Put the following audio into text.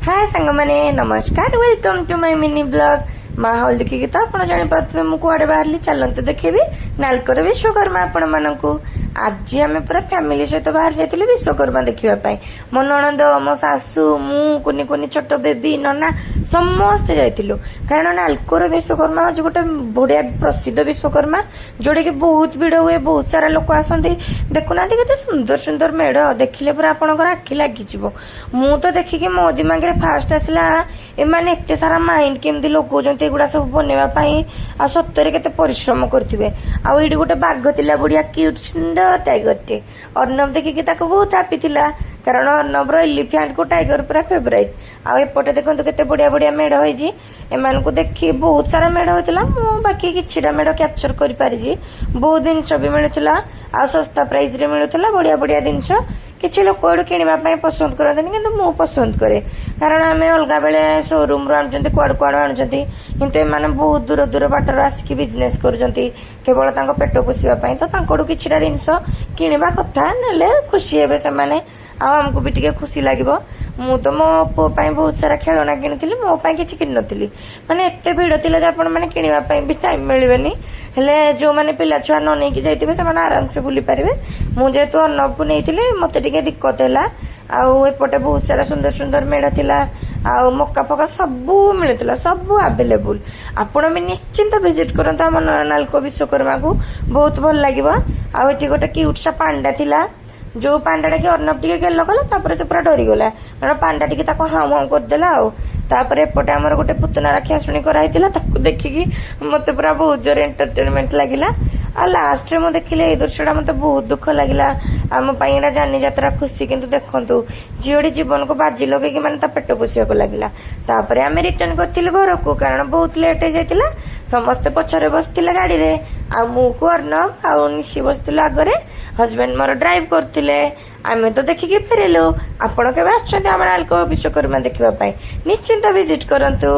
ହାଏ ସାଙ୍ଗମାନେ, ନମସ୍କାର। Welcome to my mini vlog. ମାହୋଲ ଦେଖିକି ତ ଆପଣ ଜାଣିପାରୁଥିବେ ମୁଁ କୁଆଡ଼େ ବାହାରିଲି। ଚାଲନ୍ତୁ, ଦେଖିବି ନାଲକୋର ବିଶ୍ୱକର୍ମା ଆପଣମାନଙ୍କୁ। ଆଜି ଆମେ ପୁରା ଫ୍ୟାମିଲି ସହିତ ବାହାରି ଯାଇଥିଲୁ ବିଶ୍ୱକର୍ମା ଦେଖିବା ପାଇଁ। ମୋ ନଣନ୍ଦ, ମୋ ଶାଶୁ, ମୁଁ, କୁନି କୁନି ଛୋଟ ବେବି, ନନା ସମସ୍ତେ ଯାଇଥିଲୁ। କାରଣ ନାଲକୋର ବିଶ୍ୱକର୍ମା ହେଉଛି ଗୋଟେ ବଢ଼ିଆ ପ୍ରସିଦ୍ଧ ବିଶ୍ୱକର୍ମା, ଯୋଉଟାକି ବହୁତ ଭିଡ଼ ହୁଏ, ବହୁତ ସାରା ଲୋକ ଆସନ୍ତି। ଦେଖୁନାହାନ୍ତି କେତେ ସୁନ୍ଦର ସୁନ୍ଦର ମେଢ଼, ଦେଖିଲେ ପୁରା ଆପଣଙ୍କର ଆଖି ଲାଗିଯିବ। ମୁଁ ତ ଦେଖିକି ମୋ ଦିମାଗରେ ଫାଷ୍ଟ ଆସିଲା, ଏମାନେ ଏତେ ସାରା ମାଇଣ୍ଡ କେମିତି ଲଗଉଛନ୍ତି ଏଗୁଡ଼ା ସବୁ ବନେଇବା ପାଇଁ, ଆଉ ସତରେ କେତେ ପରିଶ୍ରମ କରୁଥିବେ। ଆଉ ଏଇଠି ଗୋଟେ ବାଘ ଥିଲା, ବଢିଆ କ୍ୟୁଟ୍ ସୁନ୍ଦର ଟାଇଗରଟେ। ଅର୍ଣ୍ଣବ ଦେଖିକି ତାକୁ ବହୁତ ହାପି ଥିଲା, କାରଣ ଅର୍ଣ୍ଣବର ଏଲିଫ୍ୟାଣ୍ଟକୁ ଟାଇଗର ପୁରା ଫେଭରାଇଟ୍। ଆଉ ଏପଟେ ଦେଖନ୍ତୁ କେତେ ବଢିଆ ବଢିଆ ମେଢ ହେଇଛି। ଏମାନଙ୍କୁ ଦେଖି ବହୁତ ସାରା ମେଢ ହେଇଥିଲା, ମୁଁ ବାକି କିଛିଟା ମେଢ କ୍ୟାପଚର କରିପାରିଛି। ବହୁତ ଜିନିଷ ବି ମିଳୁଥିଲା ଆଉ ଶସ୍ତା ପ୍ରାଇସରେ ମିଳୁଥିଲା ବଢିଆ ବଢିଆ ଜିନିଷ। କିଛି ଲୋକ ଏଠୁ କିଣିବା ପାଇଁ ପସନ୍ଦ କରନ୍ତିନି, କିନ୍ତୁ ମୁଁ ପସନ୍ଦ କରେ, କାରଣ ଆମେ ଅଲଗା ବେଳେ ସୋରୁମରୁ ଆଣୁଛନ୍ତି, କୁଆଡୁ କୁଆଡୁ ଆଣୁଛନ୍ତି, କିନ୍ତୁ ଏମାନେ ବହୁତ ଦୂର ଦୂର ବାଟରୁ ଆସିକି ବିଜନେସ୍ କରୁଛନ୍ତି କେବଳ ତାଙ୍କ ପେଟ ପୋଷିବା ପାଇଁ। ତ ତାଙ୍କଠୁ କିଛିଟା ଜିନିଷ କିଣିବା କଥା, ନେଲେ ଖୁସି ହେବେ ସେମାନେ ଆଉ ଆମକୁ ବି ଟିକେ ଖୁସି ଲାଗିବ। ମୁଁ ତ ମୋ ପୁଅ ପାଇଁ ବହୁତ ସାରା ଖେଳଣା କିଣିଥିଲି, ମୋ ପାଇଁ କିଛି କିଣିନଥିଲି। ମାନେ ଏତେ ଭିଡ଼ ଥିଲା ଯେ ଆପଣ ମାନେ କିଣିବା ପାଇଁ ବି ଟାଇମ୍ ମିଳିବେନି। ହେଲେ ଯୋଉମାନେ ପିଲା ଛୁଆ ନ ନେଇକି ଯାଇଥିବେ, ସେମାନେ ଆରାମସେ ବୁଲି ପାରିବେ। ମୁଁ ଯେହେତୁ ଅର୍ଣ୍ଣବକୁ ନେଇଥିଲି, ମତେ ଟିକେ ଦିକ୍କତ ହେଲା। ଆଉ ଏପଟେ ବହୁତ ସାରା ସୁନ୍ଦର ସୁନ୍ଦର ମେଢ ଥିଲା ଆଉ ମକା ଫକା ସବୁ ମିଳୁଥିଲା, ସବୁ ଆଭେଲେବୁଲ। ଆପଣ ବି ନିଶ୍ଚିନ୍ତ ଭିଜିଟ୍ କରନ୍ତୁ ଆମ ନାଲକୋ ବିଶ୍ୱକର୍ମାକୁ, ବହୁତ ଭଲ ଲାଗିବ। ଆଉ ଏଠି ଗୋଟେ କ୍ୟୁଟ୍ ସା ପାଣ୍ଡା ଥିଲା, ଯୋଉ ପାଣ୍ଡାଟା କି ଅର୍ଣ୍ଣବ ଟିକେ ଗେଲ କଲା, ତାପରେ ସେ ପୁରା ଡରିଗଲା, କାରଣ ପାଣ୍ଡା ଟିକେ ତାକୁ ହାଉଁ ହାଉଁ କରିଦେଲା। ଆଉ ତାପରେ ଏପଟେ ଆମର ଗୋଟେ ପୁତନା ରାକ୍ଷାସୁଣୀ କରାହେଇଥିଲା, ତାକୁ ଦେଖିକି ମତେ ପୁରା ବହୁତ ଜୋରେ ଏଣ୍ଟରଟେନମେଣ୍ଟ ଲାଗିଲା। ଆଉ ଲାଷ୍ଟରେ ମୁଁ ଦେଖିଲି ଏଇ ଦୃଶ୍ୟଟା, ମତେ ବହୁତ ଦୁଃଖ ଲାଗିଲା। ଆମ ପାଇଁ ଏଇଟା ଯାନି ଯାତ୍ରା ଖୁସି, କିନ୍ତୁ ଦେଖନ୍ତୁ ଝିଅଟି ଜୀବନକୁ ବାଜି ଲଗେଇକି ମାନେ ତା ପେଟ ପୋଷିବାକୁ ଲାଗିଲା। ତାପରେ ଆମେ ରିଟର୍ନ କରିଥିଲୁ ଘରକୁ, କାରଣ ବହୁତ ଲେଟ୍ ହେଇଯାଇଥିଲା। ସମସ୍ତେ ପଛରେ ବସିଥିଲେ ଗାଡିରେ, ଆଉ ମୁଁ କୁ ଅର୍ଣ୍ଣବ ଆଉ ନିଶି ବସିଥିଲୁ ଆଗରେ। ହଜବେଣ୍ଡ ମୋର ଡ୍ରାଇଭ୍ କରୁଥିଲେ। ଆମେ ତ ଦେଖିକି ଫେରିଲୁ। ଆପଣ କେବେ ଆସୁଛନ୍ତି ଆମ ନାଲକୋ ବିଶ୍ୱକର୍ମା ଦେଖିବା ପାଇଁ? ନିଶ୍ଚିନ୍ତ ଭିଜିଟ୍ କରନ୍ତୁ।